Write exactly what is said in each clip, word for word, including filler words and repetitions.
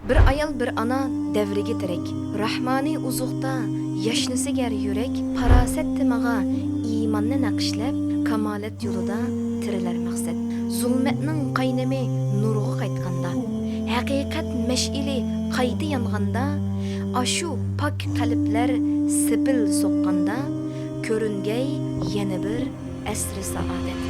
بىر ئايال، بىر ئانا دەۋرىگە تىرەك. راھمانىي ئوزۇقتا ياشنىسىگەر يۈرەك، پاراسەت تېمىغا ئىماننى نەقىشلەپ، كامالەت يولىدا تىرىلەر مەقسەت. زۇلمەتنىڭ قاينىمى نۇرغا قايتقاندا، ھەقىقەت مەشئىلى قايتا يانغاندا، ئاشۇ پاك قەلبلەر سېپىل سوققاندا، كۆرۈنگەي يەنە بىر ئەسرى سائادەت.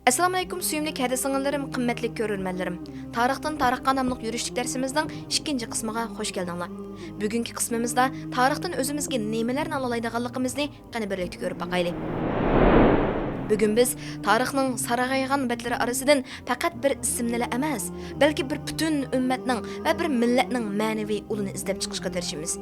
ئەسسالامۇئەلەيكۇم، سۆيۈملۈك ھەدە سىڭىللىرىم، قىممەتلىك كۆرۈرمەنلىرىم. تارىختىن تارىخقا ناملىق يۈرۈشلۈك دەرسىمىزنىڭ ئىككىنچى قىسمىغا خوش كەلدىڭلار. بۈگۈنكى قىسمىمىزدا تارىختىن ئۆزىمىزگە نېمىلەرنى ئالالايدىغانلىقىمىزنى قېنى بىرلىكتە كۆرۈپ باقايلى. بۈگۈن بىز تارىخنىڭ سارغايغان بەتلىرى ئارىسىدىن پەقەت بىر ئىسىمنىلا ئەمەس، بەلكى بىر پۈتۈن ئۈممەتنىڭ ۋە بىر مىللەتنىڭ مەنىۋى ئۇلىنى ئىزدەپ چىقىشقا تىرىشىمىز.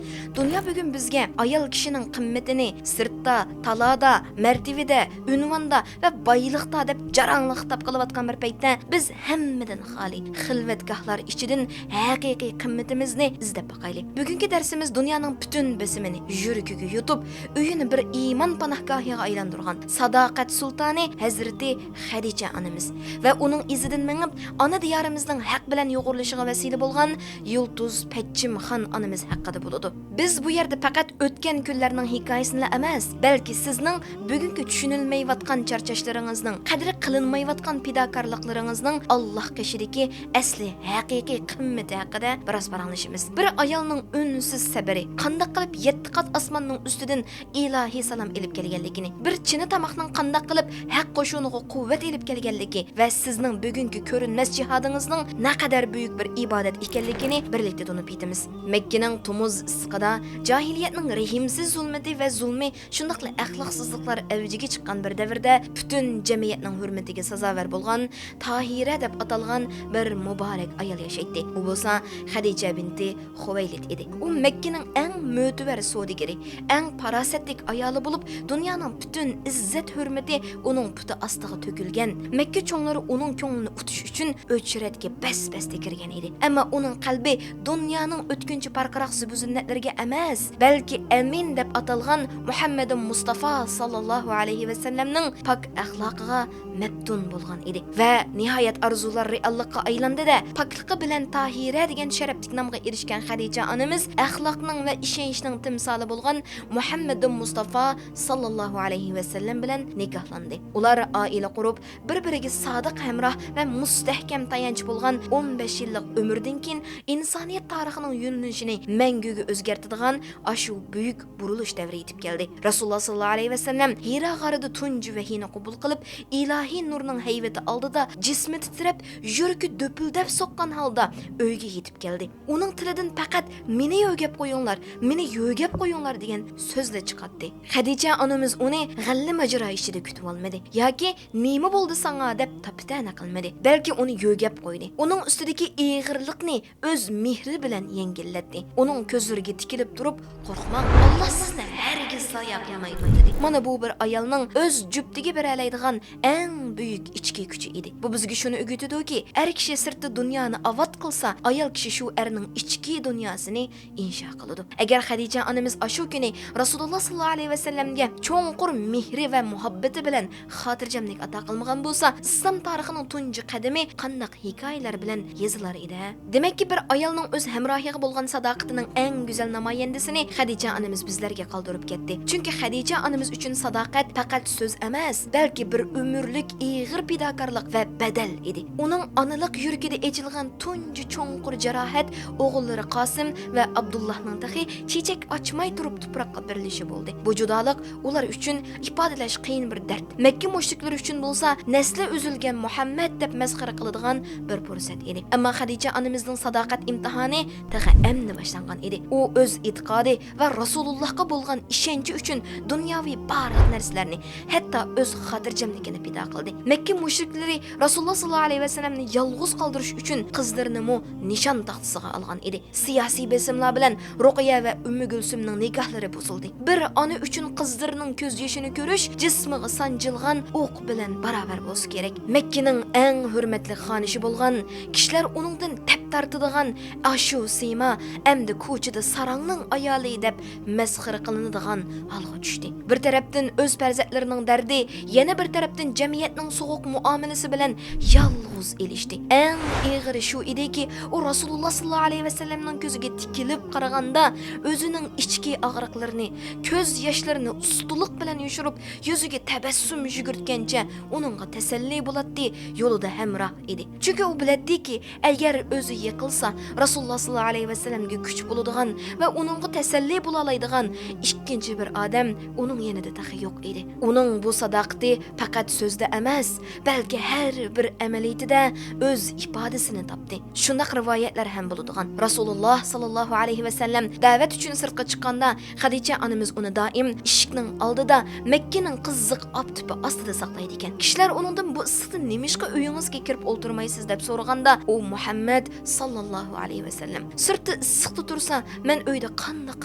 دۇنيا بۈگۈن بىزگە ئايال كىشىنىڭ قىممىتىنى سىرتتا، تالادا، مەرتىۋىدە، ئۇنۋاندا ۋە بايلىقتا دەپ جاراڭلىق خىتاب قىلىۋاتقان بىر پەيتتە، بىز ھەممىدىن خالىي خىلۋەتگاھلار ئىچىدىن ھەقىقىي قىممىتىمىزنى ئىزدەپ باقايلى. بۈگۈنكى دەرسىمىز دۇنيانىڭ پۈتۈن بېسىمىنى يۈرىكىگە يۇتۇپ، ئۆيىنى بىر ئىمان پاناھگاھىغا ئايلاندۇرغان ساداقەت سۇلتانى ھەزرىتى خەدىچە ئانىمىز ۋە ئۇنىڭ ئىزىدىن مېڭىپ، ئانا دىيارىمىزنىڭ ھەق بىلەن يۇغۇرۇلۇشىغا ۋەسىلە بولغان يۇلتۇز پەچچىم خان ئانىمىز ھەققىدە بولىدۇ. بىز بۇ يەردە پەقەت ئۆتكەن كۈنلەرنىڭ ھېكايىسىنىلا ئەمەس، بەلكى سىزنىڭ بۈگۈنكى چۈشىنىلمەيۋاتقان چارچاشلىرىڭىزنىڭ، قەدرى قىلىنمايۋاتقان پىداكارلىقلىرىڭىزنىڭ ئاللاھ قېشىدىكى ئەسلى ھەقىقىي قىممىتى ھەققىدە بىراز پاراڭلىشىمىز. بىر ئايالنىڭ ئۈنسىز سەبرى قانداق قىلىپ يەتتە قات ئاسماننىڭ ئۈستىدىن ئىلاھىي سالام ئېلىپ كەلگەنلىكىنى، بىر چىنە تاماقنىڭ قانداق قىلىپ ھەق قوشۇنىغا قۇۋۋەت ئېلىپ كەلگەنلىكى ۋە سىزنىڭ بۈگۈنكى كۆرۈنمەس جىھادىڭىزنىڭ نەقەدەر بۈيۈك بىر ئىبادەت ئىكەنلىكىنى بىرلىكتە تونۇپ يېتىمىز. مەككىنىڭ تومۇز ئىسسىقىدا جاھىلىيەتنىڭ رەھىمسىز زۇلمىتى ۋە زۇلمى، شۇنداقلا ئەخلاقسىزلىقلار ئەۋجىگە چىققان بىر دەۋردە پۈتۈن جەمئىيەتنىڭ ھۆرمىتىگە سازاۋەر بولغان تاھىرە دەپ ئاتالغان بىر مۇبارەك ئايال ياشايتتى. ئۇ بولسا خەدىچە بىنتى خۇۋەيلىد ئىدى. ئۇ مەككىنىڭ ئەڭ مۆتىۋەر سودىگىرى، ئەڭ پاراسەتلىك ئايالى بولۇپ، دۇنيانىڭ پۈتۈن ئىززەت-ھۆرمىتى ئۇنىڭ پۇتى ئاستىغا تۆكۈلگەن. مەككە چوڭلىرى ئۇنىڭ كۆڭلىنى ئۇتۇش ئۈچۈن ئۆچرەتكە بەس-بەستە كىرگەن ئىدى. ئەمما ئۇنىڭ قەلبى دۇنيانىڭ ئۆتكۈنچى پارقىراق زىبۇ-زىننەتلىرىگە ئەمەس، بەلكى ئەمىن دەپ ئاتالغان مۇھەممەدۇ مۇستافا ساللاللاھۇ ئەلەيھى ۋەسەللەمنىڭ پاك ئەخلاقىغا مەپتۇن بولغان ئىدى. ۋە نىھايەت ئارزۇلار رېئاللىققا ئايلاندى-دە، پاكلىقى بىلەن تاھىرە دېگەن شەرەپلىك نامغا ئېرىشكەن خەدىچە ئانىمىز ئەخلاقنىڭ ۋە ئىشەنچنىڭ تىمسالى بولغان مۇھەممەدۇ مۇستافا ساللاللاھۇ ئەلەيھى ۋەسەللەم بىلەن نىكاھلاندى. ئۇلار ئائىلە قۇرۇپ، بىر-بىرىگە سادىق ھەمراھ ۋە مۇستەھكەم تايانچ بولغان ئون بەش يىللىق ئۆمۈردىن كېيىن، ئىنسانىيەت تارىخىنىڭ يۆنىلىشىنى مەڭگۈگە ئۆزگەرتىدىغان ئاشۇ بۈيۈك بۇرۇلۇش دەۋرى يېتىپ كەلدى. رەسۇلۇللا ساللاللاھۇ ئەلەيھى ۋەسەللەم ھىرا غارىدا تۇنجى ۋەھىينى قوبۇل قىلىپ، ئىلاھىي نۇرنىڭ ھەيۋىتى ئالدىدا جىسمى تىترەپ، يۈرىكى دۈپۈلدەپ سوققان ھالدا ئۆيگە يېتىپ كەلدى. ئۇنىڭ تىلىدىن پەقەت «مېنى يۆگەپ قويۇڭلار، مېنى يۆگەپ قويۇڭلار» دېگەن سۆزلا چىقاتتى. خەدىچە ئانىمىز ئۇنى غەللە ماجىرا ئىچىدە كۈتۈۋالمىدى ياكى «نېمە بولدى ساڭا؟» دەپ تاپا-تەنە قىلمىدى، بەلكى ئۇنى يۆگەپ قويدى. ئۇنىڭ ئۈستىدىكى ئېغىرلىقنى ئۆز مېھرى بىلەن يەڭگىللەتتى. ئۇنىڭ كۆزلىرىگە تىكىلىپ تۇرۇپ، «قورقماڭ، ئاللا سىزنى ھەرگىز زايا قىلمايدۇ» دېدى. مانا بۇ بىر ئايالنىڭ ئۆز جۈپتىگە بېرەلەيدىغان ئەڭ بۈيۈك ئىچكى كۈچى ئىدى. بۇ بىزگە شۇنى ئۆگىتىدۇكى، ئەر كىشى سىرتتا دۇنيانى ئاۋات قىلسا، ئايال كىشى شۇ ئەرنىڭ ئىچكى دۇنياسىنى ئىنشا قىلىدۇ. ئەگەر خەدىچە ئانىمىز ئاشۇ كۈنى رەسۇلۇللا ساللاللاھۇ ئەلەيھى ۋەسەللەمگە چوڭقۇر مېھرى ۋە مۇھەببىتى بىلەن خاتىرجەملىك ئاتا قىلمىغان بولسا، ئىسلام تارىخىنىڭ تۇنجى قەدىمى قانداق ھېكايىلەر بىلەن يېزىلار ئىدى؟ دېمەككى، بىر ئايالنىڭ ئۆز ھەمراھىغا بولغان ساداقىتىنىڭ ئەڭ گۈزەل نامايەندىسىنى خەدىچە ئانىمىز بىزلەرگە قالدۇرۇپ كەتتى. چۈنكى خەدىچە ئانىمىز ئۈچۈن ساداقەت پەقەت سۆز ئەمەس، بەلكى بىر ئۆمۈرلۈك ئېغىر پىداكارلىق ۋە بەدەل ئىدى. ئۇنىڭ ئانىلىق يۈرىكىدە ئېچىلغان تۇنجى چوڭقۇر جاراھەت ئوغۇللىرى قاسىم ۋە ئابدۇللاھنىڭ تېخى چېچەك ئاچماي تۇرۇپ تۇپراققا بېرىلىشى بولدى. بۇ جۇدالىق ئۇلار ئۈچۈن ئىپادىلەش قىيىن بىر دەرد. مەككە مۇشرىكلىرى ئۈچۈن بولسا نەسلى ئۈزۈلگەن مۇھەممەد دەپ مەسخىرە قىلىدىغان بىر پۇرسەت ئىدى. ئەمما خەدىچە ئانىمىزنىڭ ساداقەت ئىمتىھانى تېخى ئەمدى باشلانغان ئىدى. ئۇ ئۆز ئېتىقادى ۋە رەسۇلۇللاھقا بولغان ئىشەنچى ئۈچۈن دۇنياۋى بارلىق نەرسىلەرنى، ھەتتا ئۆز خاتىرجەملىكىنى پىدا قىلدى. مەككە مۇشرىكلىرى رەسۇلۇللا ساللاللاھۇ ئەلەيھى ۋەسەللەمنى يالغۇز قالدۇرۇش ئۈچۈن قىزلىرىنىمۇ نىشان تاختىسىغا ئالغان ئىدى. سىياسىي بېسىملار بىلەن رۇقىيە ۋە ئۈممى گۈلسۈمنىڭ نىكاھلىرى بۇزۇلدى. بىر ئانا ئۈچۈن قىزلىرىنىڭ كۆز يېشىنى كۆرۈش جىسمىغا سانجىلغان ئوق بىلەن باراۋەر بولسا كېرەك. مەككىنىڭ ئەڭ ھۆرمەتلىك خانىشى بولغان، كىشىلەر ئۇنىڭدىن تەپ تارتىدىغان ئاشۇ سىيما ئەمدى كوچىدا ساراڭنىڭ ئايالى دەپ مەسخىرە قىلىنىدىغان ھالغا چۈشتى. بىر تەرەپتىن ئۆز پەرزەنتلىرىنىڭ دەردى، يەنە بىر تەرەپتىن جەمئىيەتنىڭ سوغۇق مۇئامىلىسى بىلەن يالغۇز ئېلىشتى. ئەڭ ئېغىرى شۇ ئىدىكى، ئۇ رەسۇلۇللا ساللاللاھۇ ئەلەيھى ۋەسەللەمنىڭ كۆزىگە تىكىلىپ قارىغاندا، ئۆزىنىڭ ئىچكى ئاغرىقلىرىنى، كۆز ياشلىرىنى ئۇستىلىق بىلەن يوشۇرۇپ، يۈزىگە تەبەسسۇم يۈگۈرتكەنچە ئۇنىڭغا تەسەللى بولاتتى، يولىدا ھەمراھ ئىدى. چۈنكى ئۇ بىلەتتىكى، ئەگەر ئۆزى يىقىلسا، رەسۇلۇللا ساللاللاھۇ ئەلەيھى ۋەسەللەمگە كۈچ بولىدىغان ۋە ئۇنىڭغا تەسەللى بولالايدىغان ئىككىنچى بىر ئادەم ئۇنىڭ يېنىدا تېخى يوق ئىدى. ئۇنىڭ بۇ ساداقىتى پەقەت سۆزدە ئەمەس، بەلكى ھەر بىر ئەمەلىيىتىدە ئۆز ئىپادىسىنى تاپتى. شۇنداق رىۋايەتلەر ھەم بولىدىغان. رەسۇلۇللا ساللاللاھۇ ئەلەيھى ۋەسەللەم دەۋەت ئۈچۈن سىرتقا چىققاندا، خەدىچە ئانىمىز ئۇنى دائىم ئىشىكنىڭ ئالدىدا مەككىنىڭ قىزىق ئاپتىپى ئاستىدا ساقلايدىكەن. كىشىلەر ئۇنىڭدىن، «بۇ ئىسسىقتا نېمىشقا ئۆيىڭىزگە كىرىپ ئولتۇرمايسىز؟» دەپ سورىغاندا، ئۇ، «مۇھەممەد ساللاللاھۇ ئەلەيھى ۋەسەللەم سىرتى ئىسسىقتا تۇرسا، مەن ئۆيدە قانداق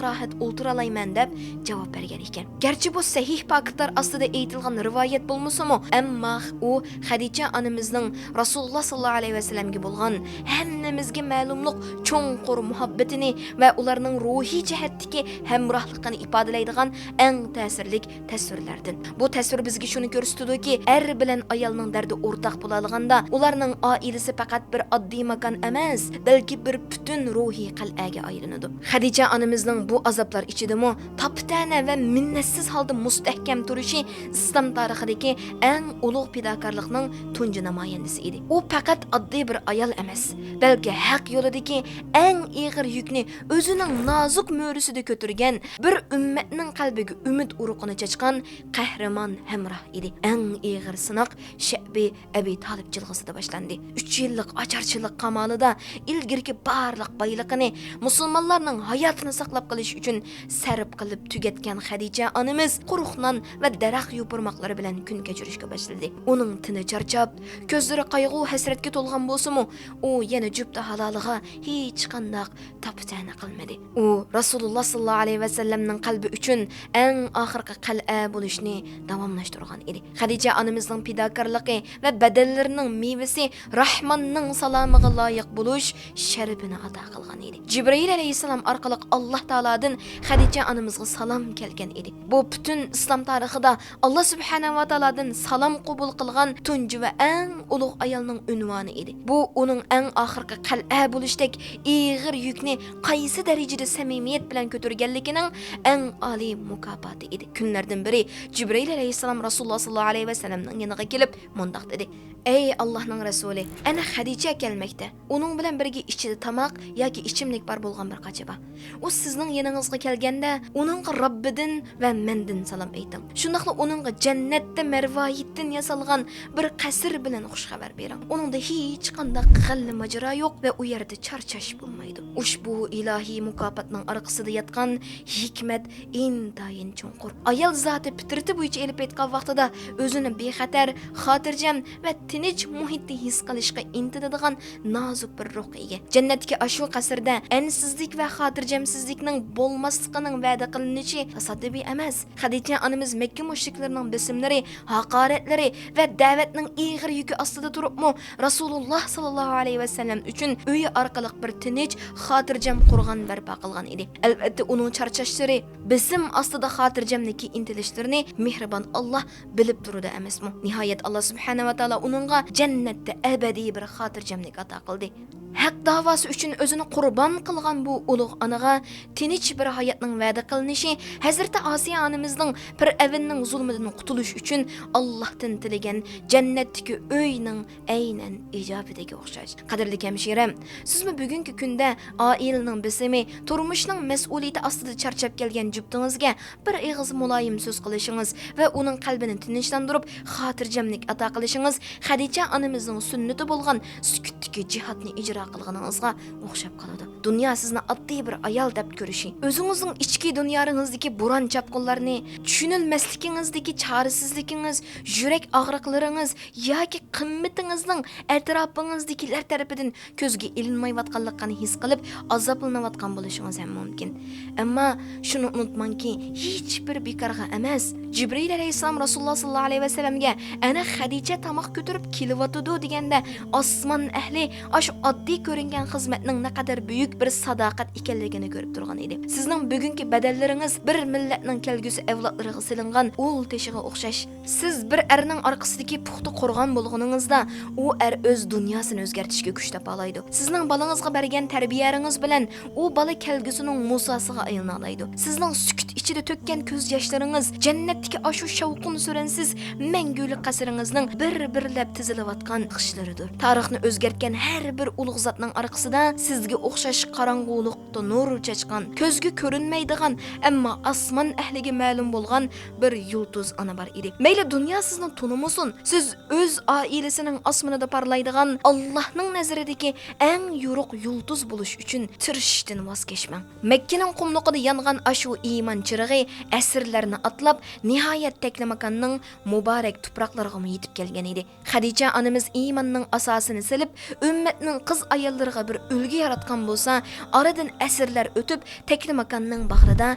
راھەت ئولتۇرالايمەن؟» دەپ جاۋاب بەرگەن ئىكەن. گەرچە بۇ سەھىھ پاكىتلار ئاستىدا ئېيتىلغان رىۋايەت بولمىسىمۇ، ئەمما ئۇ خەدىچە ئانىمىزنىڭ رەسۇلۇللا ساللاللاھۇ ئەلەيھى ۋەسەللەمگە بولغان ھەممىمىزگە مەلۇملۇق چوڭقۇر مۇھەببىتىنى ۋە ئۇلارنىڭ روھىي جەھەتتىكى ھەمراھلىقىنى ئىپادىلەيدىغان ئەڭ تەسىرلىك تەسۋىرلەردىن. بۇ تەسۋىر بىزگە شۇنى كۆرسىتىدۇكى، ئەر بىلەن ئايالنىڭ دەردى ئورتاق بولالىغاندا، ئۇلارنىڭ ئائىلىسى پەقەت بىر ئاددىي ماكان ئەمەس، بەلكى بىر پۈتۈن روھىي قەلئەگە ئايلىنىدۇ. خەدىچە ئانىمىزنىڭ بۇ ئازابلار ئىچىدىمۇ تاپا-تەنە ۋە مىننەتسىز ھالدا مۇستەھكەم تۇرۇشى ئىسلام تارىخىدىكى ئەڭ ئۇلۇغ پىداكارلىقنىڭ تۇنجى نامايەندىسى ئىدى. ئۇ پەقەت ئاددىي بىر ئايال ئەمەس، بەلكى ھەق يولىدىكى ئەڭ ئېغىر يۈكنى ئۆزىنىڭ نازۇك مۈرىسىدە كۆتۈرگەن، بىر ئۈممەتنىڭ قەلبىگە ئۈمىد ئۇرۇقىنى چاچقان قەھرىمان ھەمراھ ئىدى. ئەڭ ئېغىر سىناق شەئبى ئەبى تالىپ جىلغىسىدا باشلاندى. ئۈچ يىللىق ئاچارچىلىق قامالىدا ئىلگىرىكى بارلىق بايلىقىنى، مۇسۇلمانلارنىڭ ھاياتىنى ساقلاپ قېلىش ئۈچۈن سەرپ قىلىپ تۈگەتكەن خەدىچە ئانىمىز قۇرۇق نان ۋە دەرەخ يوپۇرماقلىرى بىلەن كۈن كەچۈرۈشكە باشلىدى. ئۇنىڭ تېنى چارچاپ، كۆزلىرى قايغۇ-ھەسرەتكە تولغان بولسىمۇ، ئۇ يەنە جۈپتى ھالالىغا ھېچقانداق تاپا-تەنە قىلمىدى. ئۇ رەسۇلۇللا ساللاللاھۇ ئەلەيھى ۋەسەللەمنىڭ قەلبى ئۈچۈن ئەڭ ئاخىرقى قەلئە بولۇشنى داۋاملاشتۇرغان ئىدى. خەدىچە ئانىمىزنىڭ پىداكارلىقى ۋە بەدەللىرىنىڭ مېۋىسى راھماننىڭ سالامىغا لايىق بولۇش شەرىپىنى ئاتا قىلغان ئىدى. جىبرىئىل ئەلەيھىسسالام ئارقىلىق ئاللا تائالادىن خەدىچە ئانىمىزغا سالام كەلگەن ئىدى. بۇ پۈتۈن ئىسلام تارىخىدا ئاللا سۇبھانەھۇ ۋە تائالادىن سالام قوبۇل قىلغان تۇنجى ۋە ئەڭ ئۇلۇغ ئايالنىڭ ئۇنۋانى ئىدى. بۇ ئۇنىڭ ئەڭ ئاخىرقى قەلئە بولۇشتەك ئېغىر يۈكنى قايسى دەرىجىدە سەمىمىيەت بىلەن كۆتۈرگەنلىكىنىڭ ئەڭ ئالىي مۇكاپاتى ئىدى. كۈنلەردىن بىرى جىبرىئىل ئەلەيھىسسالام رەسۇلۇللا ساللاللاھۇ ئەلەيھى ۋەسەللەمنىڭ يېنىغا كېلىپ مۇنداق دېدى: «ئەي ئاللاھنىڭ رەسۇلى، ئەنە خەدىچە كەلمەكتە. ئۇنىڭ بىلەن بىرگە ئىچىدە تاماق ياكى ئىچىملىك بار بولغان بىر قاچا بار. ئۇ سىزنىڭ يېنىڭىزغا كەلگەندە، ئۇنىڭغا رەببىدىن ۋە مەندىن سالام ئېيتىڭ. شۇنداقلا ئۇنىڭغا جەننەتتە مەرۋايىتتىن ياسالغان بىر قەسىر بىلەن خۇش خەۋەر بېرىڭ. ئۇنىڭدا ھېچقانداق غەللە ماجىرا يوق ۋە ئۇ يەردە چارچاش بولمايدۇ.» ئۇشبۇ ئىلاھىي مۇكاپاتنىڭ ئارقىسىدا ياتقان ھېكمەت ئىنتايىن چوڭقۇر. ئايال زاتى پىترىتى بويىچە ئېلىپ ئېيتقان ۋاقتىدا ئۆزىنى بىخەتەر، خاتىرجەم ۋە تىنچ مۇھىتتا ھېس قىلىشقا ئىنتىلىدىغان نازۇك بىر روھقا ئىگە. جەننەتتىكى ئاشۇ قەسىردە ئەنسىزلىك ۋە خاتىرجەمسىزلىكنىڭ بولماسلىقىنىڭ ۋەدە قىلىنىشى تاسادىپىي ئەمەس. خەدىچە ئانىمىز مەككە مۇشرىكلىرىنىڭ بېسىملىرى، ھاقارەتلىرى ۋە دەۋەتنىڭ ئېغىر يۈكى ئاستىدا تۇرۇپمۇ، رەسۇلۇللا ساللاللاھۇ ئەلەيھى ۋەسەللەم ئۈچۈن ئۆيى ئارقىلىق بىر تىنچ، خاتىرجەم قورغان بەرپا قىلغان ئىدى. ئەلۋەتتە، ئۇنىڭ چارچاشلىرى، بېسىم ئاستىدا خاتىرجەملىككە ئىنتىلىشلىرىنى مېھرىبان ئاللا بىلىپ تۇرىدۇ ئەمەسمۇ؟ نىھايەت، ئاللا سۇبھانەھۇ ۋە تائالا ئۇنىڭغا جەننەتتە ئەبەدىي بىر خاتىرجەملىك ئاتا قىلدى. ھەق داۋاسى ئۈچۈن ئۆزىنى قۇربان قىلغان بۇ ئۇلۇغ ئانىغا تىنچ بىر ھاياتنىڭ ۋەدە قىلىنىشى ھەزرىتى ئاسىيە ئانىمىزنىڭ پىرئەۋننىڭ زۇلمىدىن قۇتۇلۇش ئۈچۈن ئاللاھتىن تىلىگەن جەننەتتىكى ئۆينىڭ ئەينەن ئىجابىتىگە ئوخشاش. قەدىرلىك ھەمشىرەم، سىزمۇ بۈگۈنكى كۈندە ئائىلىنىڭ بېسىمى، تۇرمۇشنىڭ مەسئۇلىيىتى ئاستىدا چارچاپ كەلگەن جۈپتىڭىزگە بىر ئېغىز مۇلايىم سۆز قىلىشىڭىز ۋە ئۇنىڭ قەلبىنى تىنچلاندۇرۇپ، خاتىرجەملىك ئاتا قىلىشىڭىز خەدىچە ئانىمىزنىڭ سۈننىتى بولغان سۈكۈتتىكى جىھادنى ئىجرا قىلغىنىڭىزغا ئوخشاپ قالىدۇ. دۇنيا سىزنى ئاددىي بىر ئايال دەپ كۆرۈشى، ئۆزىڭىزنىڭ ئىچكى دۇنيالىرىڭىزدىكى بوران-چاپقۇنلارنى، چۈشىنىلمەسلىكىڭىزدىكى چارىسىزلىكىڭىز، يۈرەك ئاغرىقلىرىڭىز ياكى قىممىتىڭىزنىڭ ئەتراپىڭىزدىكىلەر تەرىپىدىن كۆزگە ئىلىنمايۋاتقانلىقىنى ھېس قىلىپ، ئازابلىنىۋاتقان بولۇشىڭىز ھەم مۇمكىن. ئەمما شۇنى ئۇنتۇماڭكى، ھېچبىر بىكارغا ئەمەس. جىبرىئىل ئەلەيھىسسالام رەسۇلۇللا ساللاللاھۇ ئەلەيھى ۋەسەللەمگە، «ئەنە خەدىچە تاماق كۆتۈرۈپ كېلىۋاتىدۇ» دېگەندە، ئاسمان ئەھلى ئاشۇ ئاددىي كۆرۈنگەن خىزمەتنىڭ نەقەدەر بۈيۈك بىر ساداقەت ئىكەنلىكىنى كۆرۈپ تۇرغان ئىدى. سىزنىڭ بۈگۈنكى بەدەللىرىڭىز بىر مىللەتنىڭ كەلگۈسى ئەۋلادلىرىغا سېلىنغان ئۇل تېشىغا ئوخشاش. سىز بىر ئەرنىڭ ئارقىسىدىكى پۇختا قورغان بولغىنىڭىزدا، ئۇ ئەر ئۆز دۇنياسىنى ئۆزگەرتىشكە كۈچ تاپالايدۇ. سىزنىڭ بالىڭىزغا بەرگەن تەربىيەلىرىڭىز بىلەن ئۇ بالا كەلگۈسىنىڭ مۇساسىغا ئايلىنالايدۇ. سىزنىڭ سۈكۈت ئىچىدە تۆككەن كۆز ياشلىرىڭىز جەننەتتىكى ئاشۇ شاۋقۇن سۈرەنسىز مەڭگۈلۈك قەسرىڭىزنىڭ بىر-بىرلەپ تىزىلىۋاتقان نەقىشلىرىدۇر. تارىخنى ئۆزگەرتكەن ھەر بىر ئۇلۇغ زاتنىڭ ئارقىسىدا سىزگە ئوخشاش قاراڭغۇلۇقتا نۇر چاچقان، كۆزگە كۆرۈنمەيدىغان، ئەمما ئاسمان ئەھلىگە مەلۇم بولغان بىر يۇلتۇز ئانا بار ئىدى. مەيلى دۇنيا سىزنى تونۇمىسۇن، سىز ئۆز ئائىلىسىنىڭ ئاسمىنىدا پارلايدىغان، ئاللاھنىڭ نەزىرىدىكى ئەڭ يورۇق يۇلتۇز بولۇش ئۈچۈن تىرىشىشتىن ۋاز كەچمەڭ. مەككىنىڭ قۇملۇقىدا يانغان ئاشۇ ئىمان چىرىغى ئەسىرلەرنى ئاتلاپ، نىھايەت تەكلىماكاننىڭ مۇبارەك تۇپراقلىرىغىمۇ يېتىپ كەلگەن ئىدى. خەدىچە ئانىمىز ئىماننىڭ ئاساسىنى سېلىپ، ئۈممەتنىڭ قىز ئاياللىرىغا بىر ئۈلگە ياراتقان بولسا، ئارىدىن ئەسىرلەر ئۆتۈپ، تەكلىماكاننىڭ باغرىدا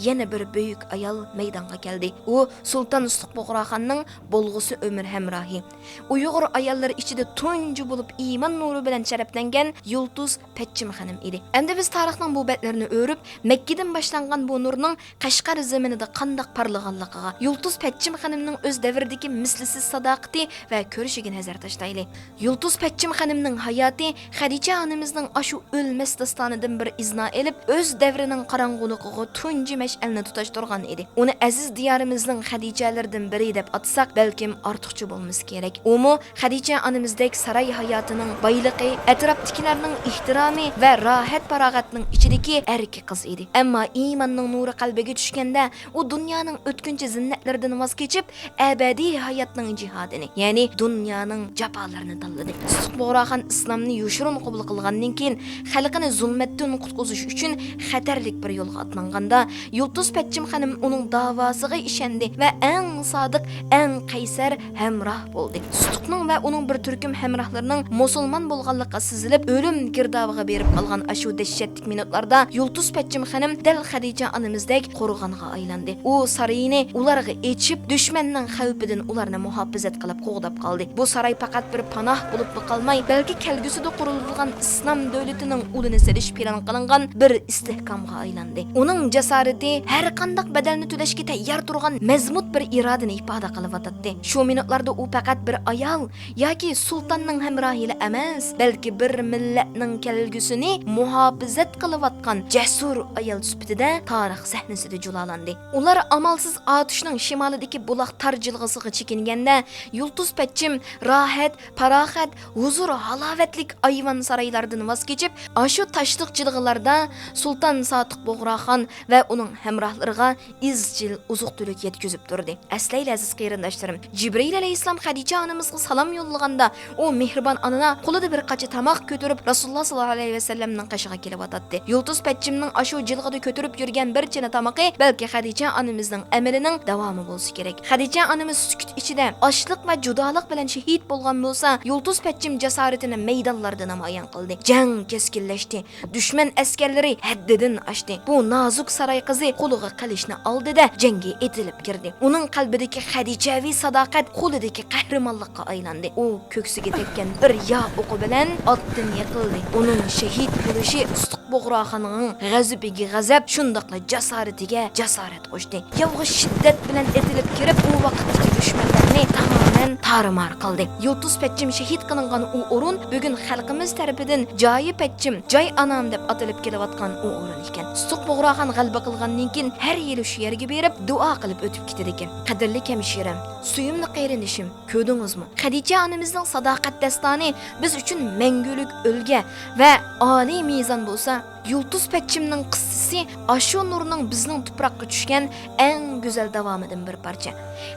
يەنە بىر بۈيۈك ئايال مەيدانغا كەلدى. ئۇ سۇلتان سۇتۇق بۇغراخاننىڭ بولغۇسى ئۆمۈر ھەمراھى. ئۇيغۇر ئاياللىرى ئىچىدە تۇنجى بولۇپ ئىمان نۇرى بىلەن شەرەپلەنگەن يۇلتۇز پەچچىم خېنىم ئىدى. ئەمدى بىز تارىخنىڭ بۇ بەتلىرىنى ئۆرۈپ، مەككىدىن باشلانغان بۇ نۇرنىڭ قەشقەر زېمىنىدا قانداق پارلىغانلىقىغا، يۇلتۇز پەچچىم خېنىمنىڭ ئۆز دەۋرىدىكى مىسلىسىز ساداقىتى ۋە كۈرىشىگە نەزەر تاشلايلى. يۇلتۇز پەچچىم خېنىمنىڭ ھاياتى خەدىچە ئانىمىزنىڭ ئاشۇ ئۆلمەس داستانىدىن بىر ئىزنا ئېلىپ، ئۆز دەۋرىنىڭ قاراڭغۇلۇقىغا تۇنجى مەشئەلنى تۇتاشتۇرغان ئىدى. ئۇنى ئەزىز دىيارىمىزنىڭ خەدىچەلىرىدىن بىرى دەپ ئاتىساق، بەلكىم ئارتۇقچە بولمىسا كېرەك. ئۇمۇ خەدىچە ئانىمىزدەك ساراي ھاياتىنىڭ بايلىقى، ئەتراپتىكىلەرنىڭ ئېھتىرامى ۋە راھەت-پاراغەتنىڭ ئىچىدىكى ئەركە قىز ئىدى. ئەمما ئىماننىڭ نۇرى قەلبىگە چۈشكەندە، ئۇ دۇنيانىڭ ئۆتكۈنچى زىننەتلىرىدىن ۋاز كېچىپ، ئەبەدىي ھاياتنىڭ جىھادىنى، يەنى دۇنيانىڭ جاپالىرىنى تاللىدى. سۇتۇق بۇغراخان ئىسلامنى يوشۇرۇن قوبۇل قىلغاندىن كېيىن، خەلقىنى زۇلمەتتىن قۇتقۇزۇش ئۈچۈن خەتەرلىك بىر يولغا ئاتلانغاندا، يۇلتۇز پەچچىم خېنىم ئۇنىڭ داۋاسىغا ئىشەندى ۋە ئەڭ سادىق، ئەڭ قەيسەر ھەمراھ بولدى. سۇتۇقنىڭ ۋە ئۇنىڭ بىر تۈركۈم ھەمراھلىرىنىڭ مۇسۇلمان بولغانلىقى سېزىلىپ، ئۆلۈم گىردابىغا بېرىپ قالغان ئاشۇ دەھشەتلىك مىنۇتلاردا يۇلتۇز پەچچىم خېنىم دەل خەدىچە ئانىمىزدەك قورغانغا ئايلاندى. ئۇ سارىيىنى ئۇلارغا ئېچىپ، دۈشمەننىڭ خەۋپىدىن ئۇلارنى مۇھاپىزەت قىلىپ قوغداپ قالدى. بۇ ساراي پەقەت بىر پاناھ بولۇپلا قالماي، بەلكى كەلگۈسىدە قۇرۇلىدىغان ئىسلام دۆلىتىنىڭ ئۇلىنى سېلىش پىلان قىلىنغان بىر ئىستىھكامغا ئايلاندى. ئۇنىڭ جاسارىتى ھەر قانداق بەدەلنى تۆلەشكە تەييار تۇرغان مەزمۇت بىر ئىرادىنى ئىپادە قىلىۋاتاتتى. شۇ مىنۇتلاردا ئۇ پەقەت بىر ئايال ياكى سۇلتاننىڭ ھەمراھىلا ئەمەس، بەلكى بىر مىللەتنىڭ كەلگۈسىنى مۇھاپىزەت قىلىۋاتقان جەسۇر ئايال سۈپىتىدە تارىخ سەھنىسىدە جۇلالاندى. ئۇلار ئامالسىز ئاتۇشنىڭ شىمالىدىكى بۇلاق تار جىلغىسىغا چېكىنگەندە، يۇلتۇز پەچچىم راھەت، پاراخەت، ھۇزۇر-ھالاۋەتلىك ئايۋان سارايلاردىن ۋاز كېچىپ، ئاشۇ تاشلىق جىلغىلاردا سۇلتان ساتىق بۇغراخان ۋە ئۇنىڭ ھەمراھلىرىغا ئىزچىل ئوزۇق-تۈلۈك يەتكۈزۈپ تۇردى. ئەسلەيلى، ئەزىز قېرىنداشلىرىم، جىبرىئىل ئەلەيھىسسالام خەدىچە ئانىمىزغا سالام يوللىغاندا، ئۇ مېھرىبان ئانا قولىدا بىر قاچا تاماق كۆتۈرۈپ، رەسۇلۇللا ساللاللاھۇ ئەلەيھى ۋەسەللەمنىڭ قېشىغا كېلىۋاتاتتى. يۇلتۇز پەچچىمنىڭ ئاشۇ جىلغىدا كۆتۈرۈپ يۈرگەن بىر چىنە تامىقى بەلكى خەدىچە ئانىمىزنىڭ ئەمىلىنىڭ داۋامى بولسا كېرەك. خەدىچە ئانىمىز سۈكۈت ئىچىدە ئاچلىق ۋە جۇدالىق بىلەن شېھىت بولغان بولسا، يۇلتۇز پەچچىم جاسارىتىنى مەيدانلاردا نامايان قىلدى. جەڭ كەسكىنلەشتى. دۈشمەن ئەسكەرلىرى ھەددىدىن ئاشتى. بۇ نازۇك ساراي قىزى قولىغا قىلىچنى ئالدى-دە، جەڭگە ئېتىلىپ كىردى. ئۇنىڭ قەلبىدىكى خەدىچەۋى ساداقەت قولىدىكى قەھرىمانلىققا ئايلاندى. ئۇ كۆكسىگە تەگكەن بىر يا ئوقى بىلەن ئاتتىن يىقىلدى. ئۇنىڭ شېھىت بولۇشى سۇتۇق بۇغراخاننىڭ غەزىپىگە غەزەپ، شۇنداقلا جاسارىتىگە جاسارەت قوشتى. ياۋغا شىددەت بىلەن ئېتىلىپ كىرىپ، ئۇ ۋاقىتتىكى دۈشمەنلەرنى تامامەن تارمار قىلدى. يۇلتۇز پەچچىم شېھىت قىلىنغان ئۇ ئورۇن بۈگۈن خەلقىمىز تەرىپىدىن جايى پەچچىم، جاي ئانام دەپ ئاتىلىپ كېلىۋاتقان ئۇ ئورۇن ئىكەن. سۇتۇق بۇغراخان غەلىبە قىلغاندىن كېيىن، ھەر يىلى شۇ يەرگە بېرىپ، دۇئا قىلىپ ئۆتۈپ كېتىدىكەن. قەدىرلىك ھەمشىرەم، سۆيۈملۈك قېرىندىشىم، كۆردىڭىزمۇ؟ خەدىچە ئانىمىزنىڭ ساداقەت داستانى بىز ئۈچۈن مەڭگۈلۈك ئۈلگە ۋە ئالىي مىزان بولسا، يۇلتۇز پەچچىمنىڭ قىسسىسى ئاشۇ نۇرنىڭ بىزنىڭ تۇپراققا چۈشكەن ئەڭ گۈزەل داۋامىدىن بىر پارچە.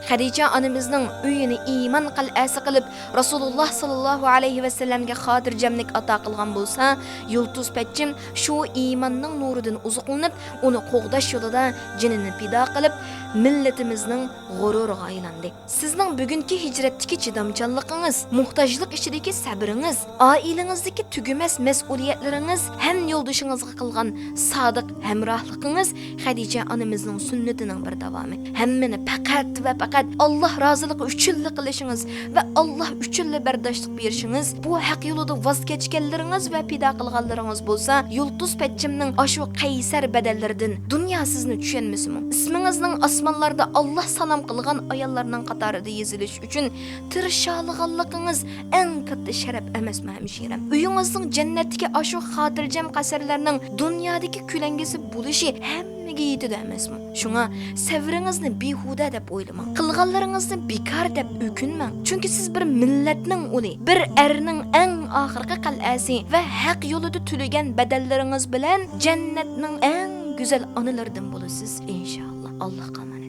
خەدىچە ئانىمىزنىڭ ئۆيىنى ئىمان قەلئەسى قىلىپ، رەسۇلۇللا ساللاللاھۇ ئەلەيھى ۋەسەللەمگە خاتىرجەملىك ئاتا قىلغان بولسا، يۇلتۇز پەچچىم شۇ ئىماننىڭ نۇرىدىن ئوزۇقلىنىپ، ئۇنى قوغداش يولىدا جېنىنى پىدا قىلىپ، مىللىتىمىزنىڭ غۇرۇرىغا ئايلاندى. سىزنىڭ بۈگۈنكى ھىجرەتتىكى چىدامچانلىقىڭىز، موھتاجلىق ئىچىدىكى سەبرىڭىز، ئائىلىڭىزدىكى تۈگىمەس مەسئۇلىيەتلىرىڭىز ھەم يولدىشىڭىز قىلغان سادىق ھەمراھلىقىڭىز خەدىچە ئانىمىزنىڭ سۈننىتىنىڭ بىر داۋامى. ھەممىنى پەقەت ۋە پەقەت ئاللاھ رازىلىقى ئۈچۈنلا قىلىشىڭىز ۋە ئاللاھ ئۈچۈنلا بەرداشلىق بېرىشىڭىز، بۇ ھەق يولىدا ۋاز كەچكەنلىرىڭىز ۋە پىدا قىلغانلىرىڭىز بولسا يۇلتۇز پەچچىمنىڭ ئاشۇ قەيسەر بەدەللىرىدىن دۇنيا سىزنى چۈشەنمىسىمۇ، ئىسمىڭىزنىڭ ئاسمانلاردا ئاللاھ سالام قىلغان ئاياللارنىڭ قاتارىدا يېزىلىش ئۈچۈن تىرىشالىغانلىقىڭىز ئەڭ كاتتا شەرەپ ئەمەسمۇ، ھەمشىرەم؟ ئۆيىڭىزنىڭ جەننەتتىكى ئاشۇ خاتىرجەم قەسىرلەرنىڭ دۇنيادىكى كۆلەڭگىسى بولۇشى ھەممىگە يېتىدۇ ئەمەسمۇ؟ شۇڭا سەۋرىڭىزنى بىھۇدە دەپ ئويلىماڭ. قىلغانلىرىڭىزنى بىكار دەپ ئۆكۈنمەڭ. چۈنكى سىز بىر مىللەتنىڭ ئۇلى، بىر ئەرنىڭ ئەڭ ئاخىرقى قەلئەسى ۋە ھەق يولىدا تۆلىگەن بەدەللىرىڭىز بىلەن جەننەتنىڭ ئەڭ گۈزەل ئانىلىرىدىن بولىسىز، ئىنشائاللا. ئاللاھقا ئامانەت.